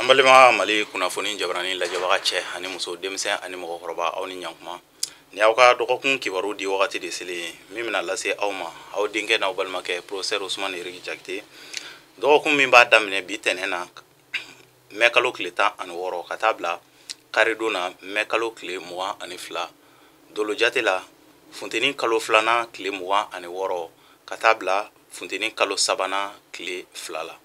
An balima Mali kunnafoni jabarani lajɛbaga cɛ ani muso, denmisɛn ani mɔgɔkɔrɔba, aw ni ɲankuma. Ni aw ka dɔgɔkun kibaru di wagati de selen ye, min bɛna lase aw ma, aw denkɛ n'aw balimakɛ professeur Ousmane Eric Diakité. Dɔgɔkun min b'a daminɛ bi tɛnɛn na, mɛ kalo tile 16, ka taa bila karidon na, mɛ kalo tile 22, dolo jate la, funteni kalo filanan tile 26, ka taa bila funteni kalo sabanan tile 2 la.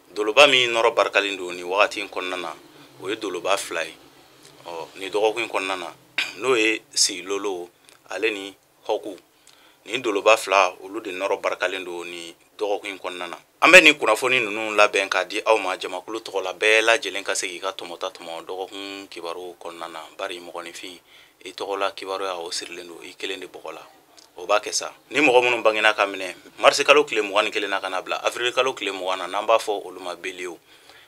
Doloba min nɔrɔ barikalen don nin wagati in kɔnɔna na, o ye doloba 2 ye. Ɔ nin dɔgɔkun in kɔnɔna na, n'o ye Silolo ale ni Hɔku, nin doloba 2, olu de nɔrɔ barikalen don nin dɔgɔkun in kɔnɔna na. An bɛ nin kunnafoni ninnu labɛn k'a di aw ma jamakulu tɔgɔ la, bɛɛ lajɛlen ka se k'i ka tɔmɔta tɔmɔ dɔgɔkun kibaru kɔnɔna na, bari mɔgɔninfin i tɔgɔla kibaruya o sirilen don i kelen de bɔgɔ la. O b'a kɛ sa ni mɔgɔ minnu bangena ka minɛ marisi kalo tile 21 na ka na bila avril kalo tile 20 na, n'an b'a fɔ olu ma beliyew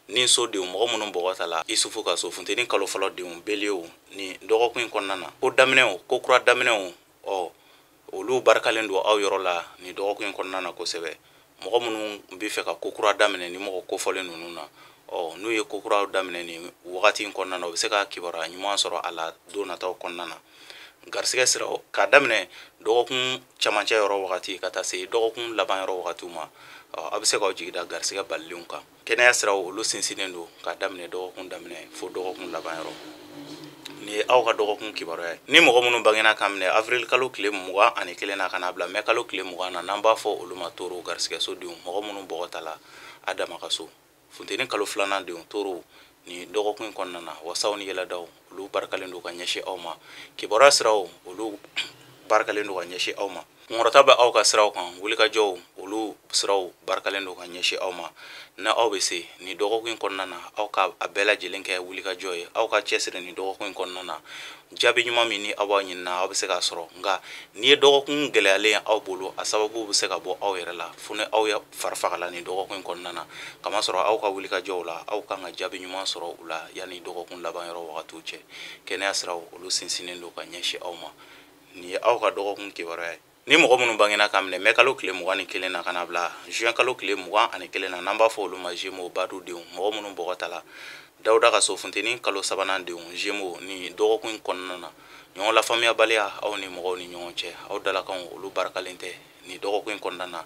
ni sodenw, mɔgɔ minnu bɔgɔ ta la Isufu ka so, funteni kalo fɔlɔ denw beliyew, ni dɔgɔkun in kɔnɔna na, ko daminɛw, ko kura daminɛw, ɔ olu barikalen don aw yɔrɔ la nin dɔgɔkun in kɔnɔna na kosɛbɛ. Mɔgɔ minnu bɛ fɛ ka ko kura daminɛ ni mɔgɔ kofɔlen ninnu na, ɔ n'u ye ko kuraw daminɛ nin wagati in kɔnɔna na, u bɛ se ka kibaruya ɲuman sɔrɔ a la don nataw kɔnɔna na. Garisɛgɛ siraw, k'a daminɛ dɔgɔkun camancɛ yɔrɔ wagati ka taa se dɔgɔkun laban yɔrɔ wagatiw ma, ɔ a bɛ se k'aw jigi da garisɛgɛ balilenw kan. Kɛnɛya siraw, olu sinsinnen don k'a daminɛ dɔgɔkun daminɛ fo dɔgɔkun laban yɔrɔ. Nin ye aw ka dɔgɔkun kibaruya ye. Ni mɔgɔ minnu bangena ka minɛ avril kalo tile 21 na ka na bila mɛ kalo tile 20 na, n'an b'a fɔ olu ma toro garisɛgɛso denw, mɔgɔ minnu bɔgɔ ta la Adama ka so, funteni kalo filanan denw toro, nin dɔgɔkun in kɔnɔna na, wasaw ni yɛlɛdaw, olu barikalen don ka ɲɛsin aw ma. Kibaruya siraw, olu barikalen don ka ɲɛsin aw ma. Kunkɔrɔta bɛ aw ka siraw kan, wulikajɔw, olu siraw barikalen don ka ɲɛsin aw ma. Ni aw bɛ se nin dɔgɔkun in kɔnɔna na, aw ka a bɛɛ lajɛlen kɛ wulikajɔ ye, aw ka cɛsiri nin dɔgɔkun in kɔnɔna na, jaabi ɲuman min ni aw b'a ɲinina, aw bɛ se k'a sɔrɔ. Nka n'i ye dɔgɔkun gɛlɛyalen aw bolo, a sababu bɛ se ka bɔ aw yɛrɛ la, fo ni aw ye farifagala nin dɔgɔkun in kɔnɔna na, kamasɔrɔ aw ka wulikajɔw la, aw kan ka jaabi ɲuman sɔrɔ u la yanni dɔgɔkun laban yɔrɔ wagatiw cɛ. Kɛnɛya siraw, olu sinsinnen don ka ɲɛsin aw ma. Nin ye aw ka dɔgɔkun kibaruya ye. Ni mɔgɔ minnu bangena ka minɛ mɛ kalo tile 21 na ka na bila juin kalo tile 21 na, n'an b'a fɔ olu ma Gémeaux badu denw, mɔgɔ minnu bɔgɔ ta la Dawuda ka so, funteni kalo sabanan denw Gémeaux, ni dɔgɔkun in kɔnɔna na, ɲɔgɔn lafaamuyabaliya aw ni mɔgɔw ni ɲɔgɔn cɛ, aw dalakanw olu barikalen tɛ nin dɔgɔkun in kɔnɔna na.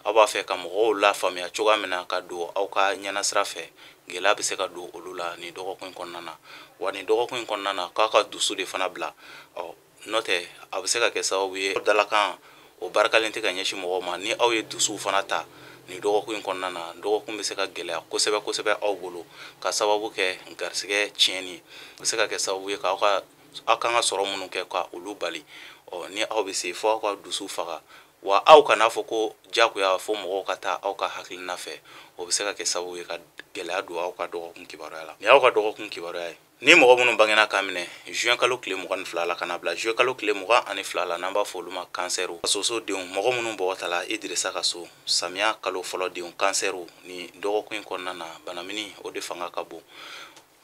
Aw b'a fɛ ka mɔgɔw lafaamuya cogoya min na ka don aw ka ɲɛnasira fɛ, gɛlɛya bɛ se ka don olu la nin dɔgɔkun in kɔnɔna na. Wa nin dɔgɔkun in kɔnɔna na, k'aw ka dusu de fana bila, ɔ n'o tɛ a bɛ se ka kɛ sababu ye dalakan o barikalen tɛ ka ɲɛsin mɔgɔw ma. Ni aw ye dusuw fana ta nin dɔgɔkun in kɔnɔna na, dɔgɔkun bɛ se ka gɛlɛya kosɛbɛ kosɛbɛ aw bolo, ka sababu kɛ garisɛgɛ tiɲɛni ye. O bɛ se ka kɛ sababu ye k'aw ka aw kan ka sɔrɔ minnu kɛ ka olu bali. Ɔ ni aw bɛ se, fo aw ka dusu faga, wa aw kana fɔ ko diyagoya fo mɔgɔw ka taa aw ka hakilina fɛ. O bɛ se ka kɛ sababu ye ka gɛlɛya don aw ka dɔgɔkun kibaruya la. Nin y'aw ka dɔgɔkun kibaruya ye. Ni mɔgɔ minnu bangena ka minɛ juin kalo tile 22 la ka na bila juillet kalo tile 22 la, n'an b'a fɔ olu ma kansɛriw, soso denw, mɔgɔ minnu bɔgɔ ta la Idirisa ka so, samiya kalo fɔlɔ denw kansɛriw, ni dɔgɔkun in kɔnɔna na, banamini o de fanga ka bon.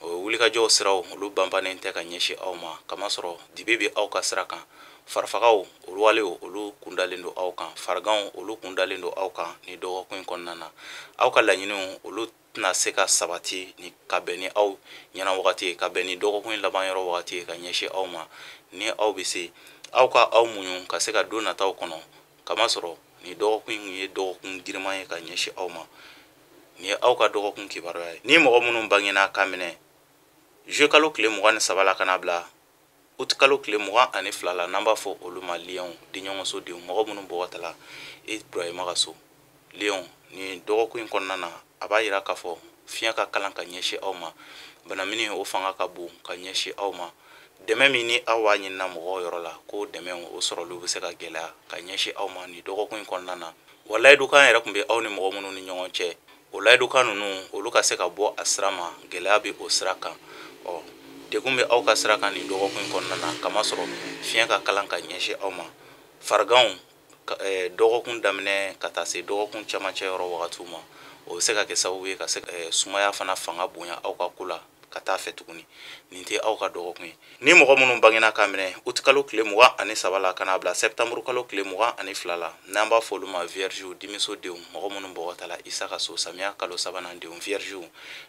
O wulikajɔw siraw, olu banbannen tɛ ka ɲɛsin aw ma, kamasɔrɔ dibi bɛ aw ka sira kan. Farifagaw walew, olu kundalen don aw kan, fariganw, olu kundalen don aw kan ni dɔgɔkun in kɔnɔna na. Aw ka laɲiniw, olu tɛna se ka sabati ni ka bɛn ni aw ɲɛna wagati ye, ka bɛn ni dɔgɔkun in laban yɔrɔ wagati ye ka ɲɛsin aw ma. Ni aw bɛ se, aw ka aw muɲu ka se ka don nataw kɔnɔ, kamasɔrɔ ni dɔgɔkun in ye dɔgɔkun giriman ye ka ɲɛsin aw ma. Nin ye aw ka dɔgɔkun kibaruya ye. Ni mɔgɔ minnu bangena ka minɛ juillet kalo tile 23 la ka na bila août kalo tile 22 la, n'an b'a fɔ olu ma liyɔnw, denɲɔgɔnso denw, mɔgɔ minnu bɔgɔ ta la Ibrahima ka so liyɔn, ni dɔgɔkun in kɔnɔna na, a b'a yira k'a fɔ fiɲɛ ka kalan ka ɲɛsin aw ma, banamini o fanga ka bon ka ɲɛsin aw ma. Dɛmɛ min ni aw b'a ɲinina mɔgɔw yɔrɔ la, ko dɛmɛ o sɔrɔli bɛ se ka gɛlɛya ka ɲɛsin aw ma nin dɔgɔkun in kɔnɔna na. Wa layidukan yɛrɛ tun bɛ aw ni mɔgɔ minnu ni ɲɔgɔn cɛ, o layidukan ninnu, olu ka se ka bɔ a sira ma, gɛlɛya bɛ o sira kan. Ɔ degun bɛ aw ka sira kan nin dɔgɔkun in kɔnɔna na, kamasɔrɔ fiɲɛ ka kalan ka ɲɛsin aw ma. Fariganw, dɔgɔkun daminɛ ka taa se dɔgɔkun camancɛ yɔrɔ wagatiw ma, o bɛ se ka kɛ sababu ye ka se sumaya fana fanga bonya aw ka ko la. ka taa fɛ tuguni. Nin tɛ aw ka dɔgɔkun ye. Ni mɔgɔ minnu bangena k'a minɛ utikalo tile 23 la ka n'a bila sɛptanburu kalo tile 22 la, n'an b'a fɔ olu ma viergew, dimiso denw, mɔgɔ minnu bɔgɔ ta la Isa ka so, samiya kalo sabanan denw, viergew,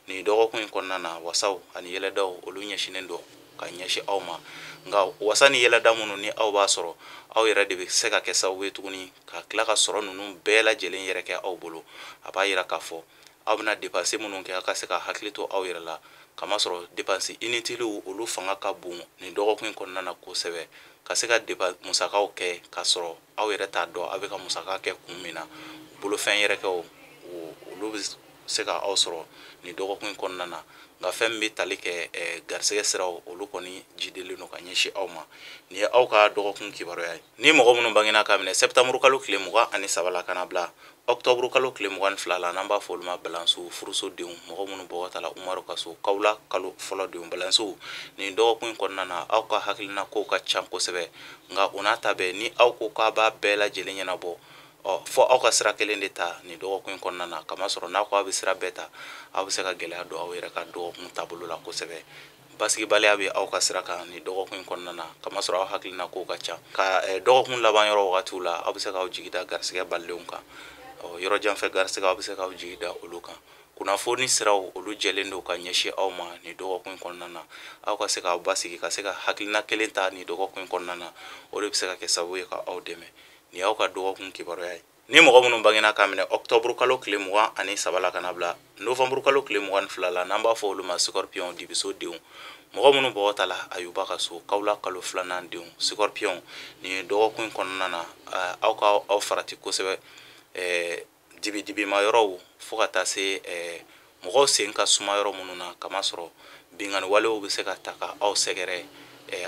nin dɔgɔkun in kɔnɔna na, wasaw ani yɛlɛdaw olu ɲɛsinnen don ka ɲɛsin aw ma. Nka wasa ni yɛlɛda minnu ni aw b'a sɔrɔ, aw yɛrɛ de bɛ se ka kɛ sababu ye tuguni ka tila ka sɔrɔ ninnu bɛɛ lajɛlen yɛrɛ kɛ aw bolo. A b'a yira k'a fɔ aw bɛna dépense minnu kɛ, aw ka se ka hakili to aw yɛrɛ la, kamasɔrɔ dépense inutile olu fanga ka bon nin dɔgɔkun in kɔnɔna na kosɛbɛ. Ka se ka musakaw kɛ k'a sɔrɔ aw yɛrɛ t'a dɔn aw bɛ ka musaka kɛ kun min na, bolofɛn yɛrɛkɛw olu bɛ se ka aw sɔrɔ nin dɔgɔkun in kɔnɔna na. Nka fɛn min bɛ tali kɛ garisɛgɛ siraw, olu kɔni jidelen don ka ɲɛsin aw ma. Nin ye aw ka dɔgɔkun kibaruya ye. Ni mɔgɔ minnu bangena k'a minɛ sɛptanburu kalo tile 23 la ka na bila ɔktɔburu kalo tile 22 la, n'an b'a fɔ olu ma balansiw, furuso denw, mɔgɔ minnu bɔgɔ ta la Umaru ka so, kawula kalo fɔlɔ denw, balansiw, nin dɔgɔkun in kɔnɔna na aw ka hakilina kow ka ca kosɛbɛ. Nka o n'a ta bɛɛ, ni aw ko k'a b'a bɛɛ lajɛlen ɲɛnabɔ, fɔ aw ka sira kelen de ta nin dɔgɔkun in kɔnɔna na, kamasɔrɔ n'a ko aw bɛ sira bɛɛ ta, aw bɛ se ka gɛlɛya don aw yɛrɛ ka dɔgɔkun taabolo la kosɛbɛ. Basigibaliya bɛ aw ka sira kan nin dɔgɔkun in kɔnɔna na, kamasɔrɔ aw hakilina kow ka ca. Ka dɔgɔkun laban yɔrɔ wagatiw la, aw bɛ se k'aw jigi da garisɛgɛ balilenw kan. Yɔrɔ janfɛ garisɛgɛ, aw bɛ se k'aw jigi da olu kan. Kunnafoni siraw olu jɛlen don ka ɲɛsin aw ma nin dɔgɔkun in kɔnɔna na. Aw ka se k'aw basigi, ka se ka hakilina kelen ta nin dɔgɔkun in kɔnɔna na, o de bɛ se ka kɛ sababu ye ka aw dɛmɛ. Nin y'aw ka dɔgɔkun kibaruya ye. Ni mɔgɔ minnu bangena k'a minɛ ɔktɔburu kalo tile 23 la ka na bila novanburu kalo tile 22 la, n'an b'a fɔ olu ma scorpion, dibiso denw, mɔgɔ minnu bɔgɔ ta la Ayuba ka so, kawula kalo filanan denw, scorpion, nin dɔgɔkun in kɔnɔna na, aw ka aw farati kosɛbɛ. Dibidibima yɔrɔw fo ka taa se mɔgɔw sen ka suma yɔrɔ minnu na, kamasɔrɔ binkanni walew bɛ se ka ta ka aw sɛgɛrɛ,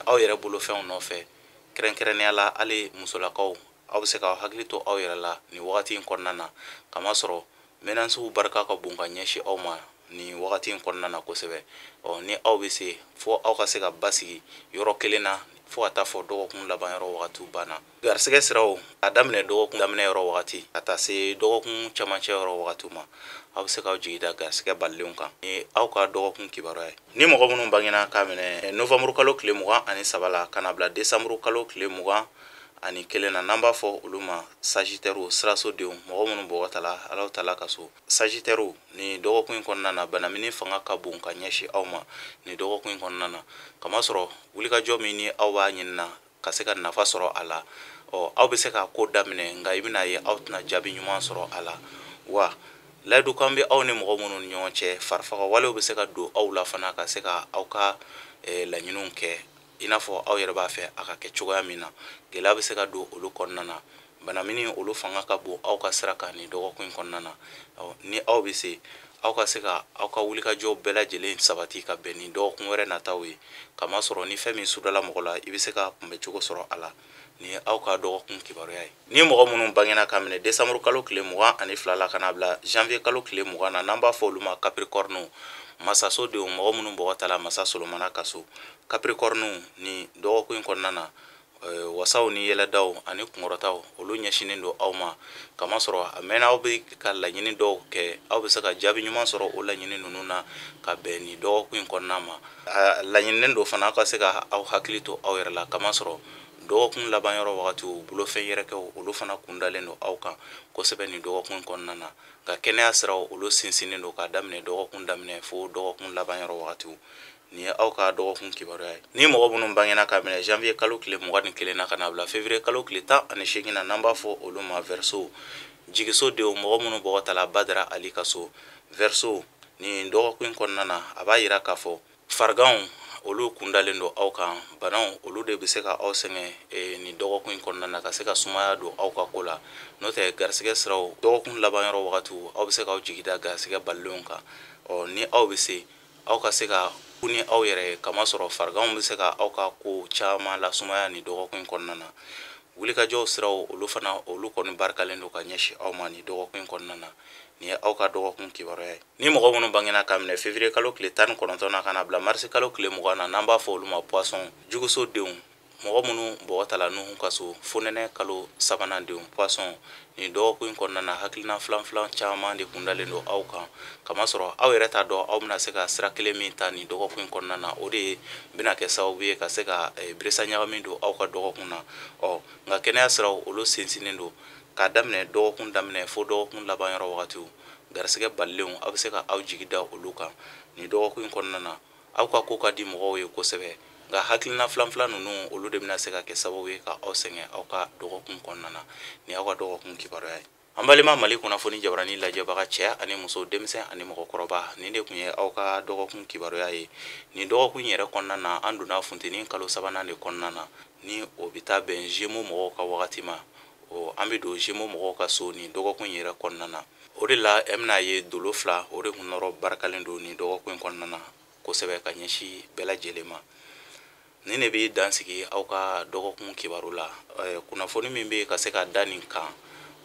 aw yɛrɛ bolofɛnw nɔfɛ, kɛrɛnkɛrɛnnenya la hali musolakaw, aw bɛ se k'aw hakili to aw yɛrɛ la nin wagati in kɔnɔna na, kamasɔrɔ menacew barika ka bon ka ɲɛsin aw ma nin wagati in kɔnɔna na kosɛbɛ. Ni aw bɛ se fo aw ka se ka basigi yɔrɔ kelen na fo ka taa fɔ dɔgɔkun laban yɔrɔ wagatiw banna. Garisɛgɛ siraw a daminɛ dɔgɔkun daminɛ yɔrɔ wagati ka taa se dɔgɔkun camancɛ yɔrɔ wagatiw ma, aw bɛ se k'aw jigi da garisɛgɛ balilenw kan. Ni aw ka dɔgɔkun kibaruya ye. Ni mɔgɔ minnu bangena k'a minɛ novanburu kalo tile 23 la ka na bila desanburu kalo tile 21 na, n'an b'a fɔ olu ma sagittaire, siraso denw, mɔgɔ minnu bɔgɔ ta la Alahu taala ka so, sagittaire, nin dɔgɔkun in kɔnɔna na, banamini fanga ka bon ka ɲɛsin aw ma nin dɔgɔkun in kɔnɔna na, kamasɔrɔ wulikajɔ min ni aw b'a ɲinina ka se ka nafa sɔrɔ a la, aw bɛ se k'a ko daminɛ, nka i bɛna ye aw tɛna jaabi ɲuman sɔrɔ a la. Wa layidukan bɛ aw ni mɔgɔ minnu ni ɲɔgɔn cɛ, farifaga walew bɛ se ka don aw la fana ka se ka aw ka laɲiniw kɛ i n'a fɔ aw yɛrɛ b'a fɛ a ka kɛ cogoya min na. Gɛlɛya bɛ se ka don olu kɔnɔna na. Banamini olu fanga ka bon aw ka sira kan nin dɔgɔkun in kɔnɔna na. Ni aw bɛ se, aw ka se ka aw ka wulikajɔ bɛɛ lajɛlen sabati ka bɛn ni dɔgɔkun wɛrɛ nataw ye, kamasɔrɔ ni fɛn min sudala mɔgɔ la, i bɛ se ka kunbɛcogo sɔrɔ a la. Nin ye aw ka dɔgɔkun kibaruya ye. Ni mɔgɔ minnu bangena ka minɛ desanburu kalo tile 22 la ka na bila janvier kalo tile 20 na, n'an b'a fɔ olu ma capricorne, masaso denw, mɔgɔ minnu bɔgɔ ta la masa Solomana ka so, capricorne, ni dɔgɔkun in kɔnɔna na, wasaw ni yɛlɛdaw ani kunkɔrɔtaw olu ɲɛsinnen don aw ma, kamasɔrɔ a mɛnna aw bɛ ka laɲini dɔw kɛ, aw bɛ se ka jaabi ɲuman sɔrɔ o laɲini ninnu na ka bɛn nin dɔgɔkun in kɔnɔna ma. A laɲininen don fana aw ka se ka aw hakili to aw yɛrɛ la, kamasɔrɔ dɔgɔkun laban yɔrɔ wagatiw bolofɛn yɛrɛkɛw olu fana kundalen don aw kan kosɛbɛ nin dɔgɔkun kɔnɔna na. Nka kɛnɛya siraw olu sinsinnen don k'a daminɛ dɔgɔkun daminɛ fo dɔgɔkun laban yɔrɔ wagatiw. Nin ye aw ka dɔgɔkun kibaruya ye. Ni mɔgɔ minnu bangena ka minɛ janvier kalo tile 21 na ka na bila février kalo tile 18 na, n'an b'a fɔ olu ma verseau, jigiso denw, mɔgɔ minnu bɔgɔ ta la Badara Ali ka so, verseau, nin dɔgɔkun in kɔnɔna na, a b'a yira k'a fɔ fariganw olu kundalen don aw kan, banaw olu de bɛ se ka aw sɛgɛn nin dɔgɔkun in kɔnɔna na, ka se ka sumaya don aw ka ko la. N'o tɛ garisɛgɛ siraw dɔgɔkun laban yɔrɔ wagatiw, aw bɛ se k'aw jigi da garisɛgɛ balilenw kan. Ni aw bɛ se, aw ka se ka ku ni aw yɛrɛ ye, kamasɔrɔ fariganw bɛ se ka aw ka ko caman lasumaya nin dɔgɔkun in kɔnɔna na. Wulikajɔw siraw olu fana olu kɔni barikalen don ka ɲɛsin aw ma nin dɔgɔkun in kɔnɔna na. Nin ye aw ka dɔgɔkun kibaruya ye. Ni mɔgɔ minnu bangena ka minɛ février kalo tile 19 na ka na bila mars kalo tile 20 na, n'an b'a fɔ olu ma poisson, juguso denw, Mɔgɔ minnu bɔgɔ tala Nuhu ka so, fonɛnɛ kalo sabanan denw, poisson, nin dɔgɔkun in kɔnɔna na, hakilina filan filan caman de kundalen don aw kan, kamasɔrɔ aw yɛrɛ t'a dɔn aw bɛna se ka sira kelen min ta nin dɔgɔkun in kɔnɔna na, o de bɛna kɛ sababu ye ka se ka beresa ɲagami don aw ka dɔgɔkun na. Nka kɛnɛya siraw, olu sinsinnen don k'a daminɛ dɔgɔkun daminɛ fo dɔgɔkun laban yɔrɔ wagatiw. Garisɛgɛ balilenw, aw bɛ se ka aw jigi da olu kan nin dɔgɔkun in kɔnɔna na. Aw ka ko ka di mɔgɔw ye kosɛbɛ, nka hakilina filan filan ninnu, olu de bɛna se ka kɛ sababu ye ka aw sɛgɛn aw ka dɔgɔkun kɔnɔna na. Ni aw ka dɔgɔkun kibaruya ye, an balima Mali kunnafoni jabarani lajɛbaga cɛ ani muso, denmisɛn ani mɔgɔkɔrɔba, nin de tun ye aw ka dɔgɔkun kibaruya ye. Nin dɔgɔkun yɛrɛ kɔnɔna na, an donna funteni kalo sabanan de kɔnɔna na, ni o bɛ taa bɛn Gémeaux mɔgɔw ka wagati ma. O an bɛ don Gémeaux mɔgɔw ka so nin dɔgɔkun yɛrɛ kɔnɔna na. O de la, e bɛna ye dolo fila, o de kun nɔrɔ barikalen don nin dɔgɔkun in kɔnɔna na kosɛbɛ ka ɲɛsin bɛɛ lajɛlen ma. Nin de bɛ dan sigi aw ka dɔgɔkun kibaru la. Kunnafoni min bɛ ka se ka da nin kan,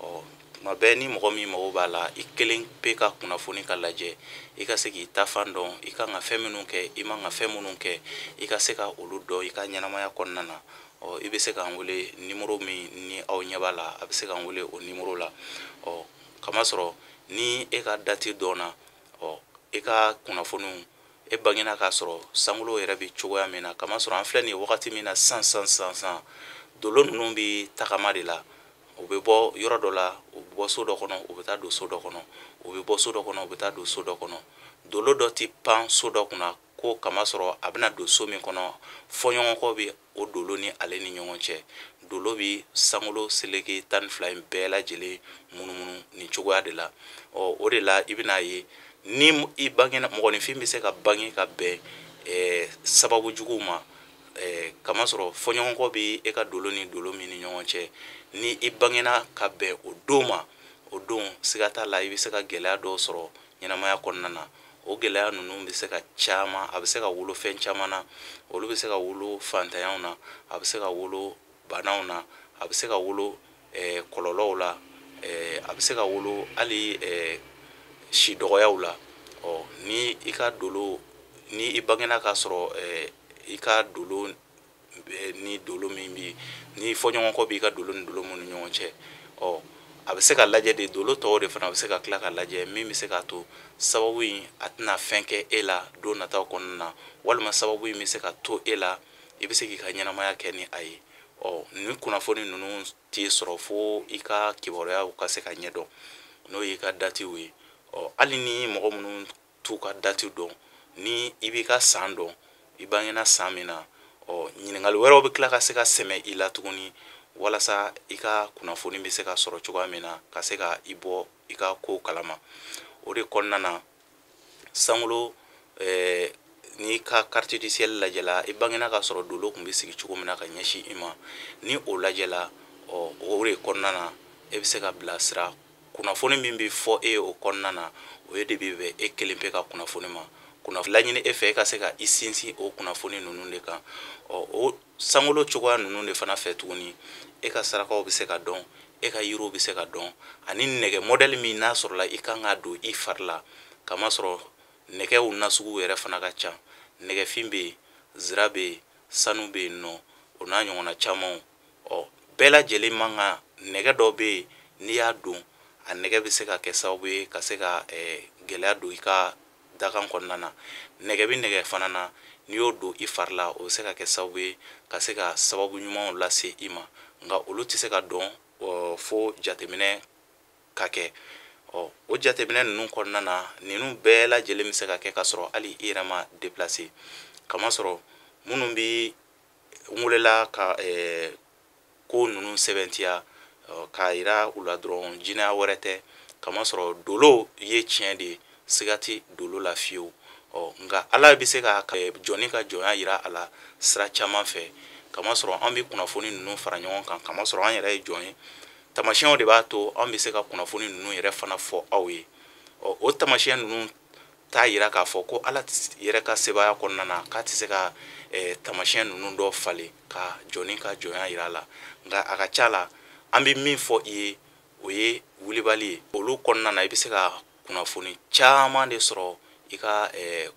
ɔ tuma bɛɛ ni mɔgɔ min mago b'a la, i kelen pe ka kunnafoni ka lajɛ, i ka se k'i ta fan dɔn, i kan ka fɛn minnu kɛ, i man ka fɛn minnu kɛ, i ka se ka olu dɔn i ka ɲɛnamaya kɔnɔna na, ɔ i bɛ se k'an wele nimoro min ni aw ɲɛ b'a la, a bɛ se k'an wele o nimoro la. Ɔ kamasɔrɔ ni e ka date dɔnna, ɔ e ka kunnafoniw, e bangena k'a sɔrɔ sankolo yɛrɛ bɛ cogoya min na, kamasɔrɔ an filɛ nin ye wagati min na sisan sisan sisan sisan, dolo ninnu bɛ tagama de la. U bɛ bɔ yɔrɔ dɔ la, u bɛ bɔ so dɔ kɔnɔ, u bɛ taa don so dɔ kɔnɔ, u bɛ bɔ so dɔ kɔnɔ, u bɛ taa don so dɔ kɔnɔ. Dolo dɔ tɛ pan so dɔ kunna ko kamasɔrɔ a bɛna don so min kɔnɔ, fɔɲɔgɔnkɔ bɛ o dolo ni ale ni ɲɔgɔn cɛ. Dolo bɛ sankolo seleke 12 in bɛɛ lajɛlen munumunu nin cogoya de la. Ɔ o de la, i bɛna ye ni i bangena, mɔgɔninfin bɛ se ka bange ka bɛn sababu juguw ma, kamasɔrɔ fɔɲɔgɔnkɔ bɛ e ka dolo ni dolo min ni ɲɔgɔn cɛ. Ni i bangena ka bɛn o don ma, o don siga t'a la, i bɛ se ka gɛlɛya dɔw sɔrɔ ɲɛnamaya kɔnɔna na. O gɛlɛya ninnu bɛ se ka caman, a bɛ se ka wolo fɛn caman na. Olu bɛ se ka wolo fantanyaw na, a bɛ se ka wolo banaw na, a bɛ se ka wolo kɔlɔlɔw la, a bɛ se ka wolo hali si dɔgɔyaw la. Ɔ ni i ka dolo, ni i bangena k'a sɔrɔ i ka dolo ni dolo min bi ni fɔɲɔgɔnkɔ b'i ka dolo ni dolo minnu ni ɲɔgɔn cɛ, ɔ a bɛ se ka lajɛ de. Dolo tɔw de fana bɛ se ka tila ka lajɛ, min bɛ se k'a to sababu in a tɛna fɛn kɛ e la don nataw kɔnɔna na, walima sababu in bɛ se ka to e la, i bɛ se k'i ka ɲɛnamaya kɛ ni a ye. Ɔ nin kunnafoni ninnu t'i sɔrɔ fo i ka kibaruyaw ka se ka ɲɛdɔn, n'o y'i ka datiw ye. Ɔ hali ni mɔgɔ minnu t'u ka dati dɔn, ni i b'i ka san dɔn, i bangena san min na, ɔ ɲininkali wɛrɛw bɛ tila ka se ka sɛmɛ i la tuguni, walasa i ka kunnafoni bɛ se ka sɔrɔ cogoya min na, ka se ka i bɔ i ka kow kalama. O de kɔnɔna na, sankolo, n'i ka carte du ciel lajɛla, i bangena k'a sɔrɔ dolo tun bɛ sigi cogo min na ka ɲɛsin i ma, ni o lajɛla, ɔ o de kɔnɔna na, e bɛ se ka bilasira. Kunnafoni min bɛ fɔ e ye o kɔnɔna na, o ye de bɛ bɛn e kelen pe ka kunnafoni ma. Kunnafoni laɲini e fɛ, e ka se ka i sinsin o kunnafoni ninnu de kan. Ɔ o sankolo cogoya ninnu de fana fɛ tuguni, e ka sarakaw bɛ se ka dɔn, e ka yiriw bɛ se ka dɔn, ani nɛgɛ modèle min n'a sɔrɔla i kan ka don i fari la, kamasɔrɔ nɛgɛw nasugu yɛrɛ fana ka ca. Nɛgɛfin bɛ yen, zira bɛ yen, sanu bɛ yen nɔ, o n'a ɲɔgɔnna camanw. Ɔ bɛɛ lajɛlen man kan. Nɛgɛ dɔ bɛ yen, n'i y'a don, a nɛgɛ bɛ se ka kɛ sababu ye ka se ka gɛlɛya don i ka dakan kɔnɔna na. Nɛgɛ bɛ nɛgɛ fana na, n'i y'o don i fari la, o bɛ se ka kɛ sababu ye ka se ka sababu ɲumanw lase i ma. Nka olu tɛ se ka dɔn fo jateminɛ ka kɛ. Ɔ o jateminɛ ninnu kɔnɔna na, ninnu bɛɛ lajɛlen bɛ se ka kɛ ka sɔrɔ hali i yɛrɛ ma déplacer, kamasɔrɔ minnu bɛ n welela ka ko ninnu sɛbɛntiya k'a yira u la dɔrɔn, jinɛya wɛrɛ tɛ, kamasɔrɔ dolo ye tiɲɛ de ye, siga tɛ dolo la fiyewu. Ɔ nka Ala bɛ se ka jɔnni ka jɔnya yira a la sira caman fɛ, kamasɔrɔ an bɛ kunnafoni ninnu fara ɲɔgɔn kan, kamasɔrɔ an yɛrɛ ye jɔn ye. Tamasiyɛnw de b'a to an bɛ se ka kunnafoni ninnu yɛrɛ fana fɔ aw ye. Ɔ o tamasiyɛn ninnu t'a yira k'a fɔ ko Ala yɛrɛ ka sebaaya kɔnɔna na k'a tɛ se ka tamasiyɛn ninnu dɔ falen ka jɔnni ka jɔnya yira a la. Nka a ka ca la, an bɛ min fɔ i ye, o ye wulibali ye. Olu kɔnɔna na, i bɛ se ka kunnafoni caman de sɔrɔ i ka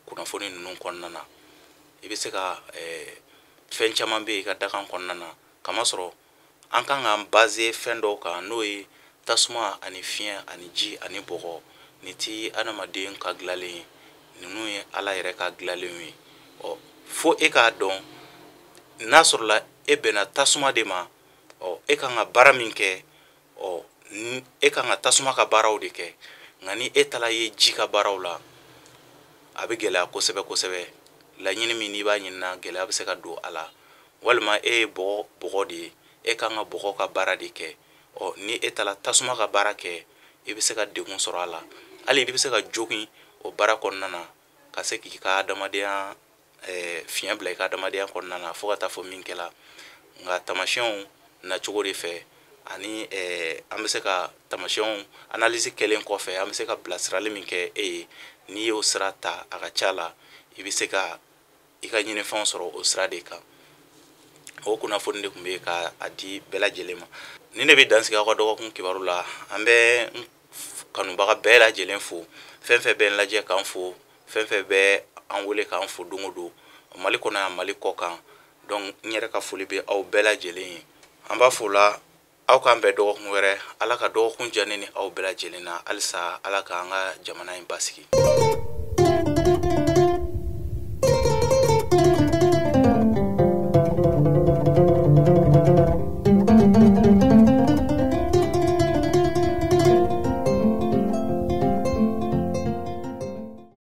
kunnafoni ninnu kɔnɔna na. I bɛ se ka Fɛn caman bɛ yen i ka dakan kɔnɔna na, kamasɔrɔ an kan k'an baser fɛn dɔw kan, n'o ye tasuma ani fiɲɛ ani ji ani bɔgɔ. Nin ti adamaden ka dilanlen ye, ninnu ye Ala yɛrɛ ka dilanlenw ye. Ɔ, fo e k'a dɔn n'a sɔrɔla e bɛnna tasuma de ma, ɔ, e kan ka baara min kɛ, ɔ, e kan ka tasuma ka baaraw de kɛ. Nka ni e taara ye ji ka baaraw la, a bɛ gɛlɛya kosɛbɛ kosɛbɛ. Laɲini min n'i b'a ɲinina, gɛlɛya bɛ se ka don a la. Walima e ye bɔgɔ de ye, e kan ka bɔgɔ ka baara de kɛ. Ɔ, ni e taara tasuma ka baara kɛ, i bɛ se ka degun sɔrɔ a la. Hali i bɛ se ka jogin o baara kɔnɔna na, ka se k'i ka adamadenya, fiɲɛ bila i ka adamadenya kɔnɔna na, fo ka taa fɔ min kɛla. Nka tamasiyɛnw nacogo de fɛ, ani an bɛ se ka tamasiyɛnw analyse kɛlen kɔfɛ, an bɛ se ka bilasirali min kɛ e ye, n'i y'o sira ta, a ka ca la i bɛ se ka i ka ɲinifɛnw sɔrɔ o sira de kan. O kunnafoni de tun bɛ ka a di bɛɛ lajɛlen ma. Ni ne bɛ dansigi aw ka dɔgɔkun kibaru la, an bɛ kanubaga bɛɛ lajɛlen fo, fɛn fɛn bɛ n lajɛ k'an fo, fɛn fɛn bɛ an wele k'an fo don o don, Mali kɔnɔ yan, Mali kɔ kan. Donc n yɛrɛ ka foli bɛ aw bɛɛ lajɛlen ye. An b'a fo la, aw k'an bɛn dɔgɔkun wɛrɛ. Ala ka dɔgɔkun diya ne ni aw bɛɛ lajɛlen na. Halisa Ala k'an ka jamana in basigi.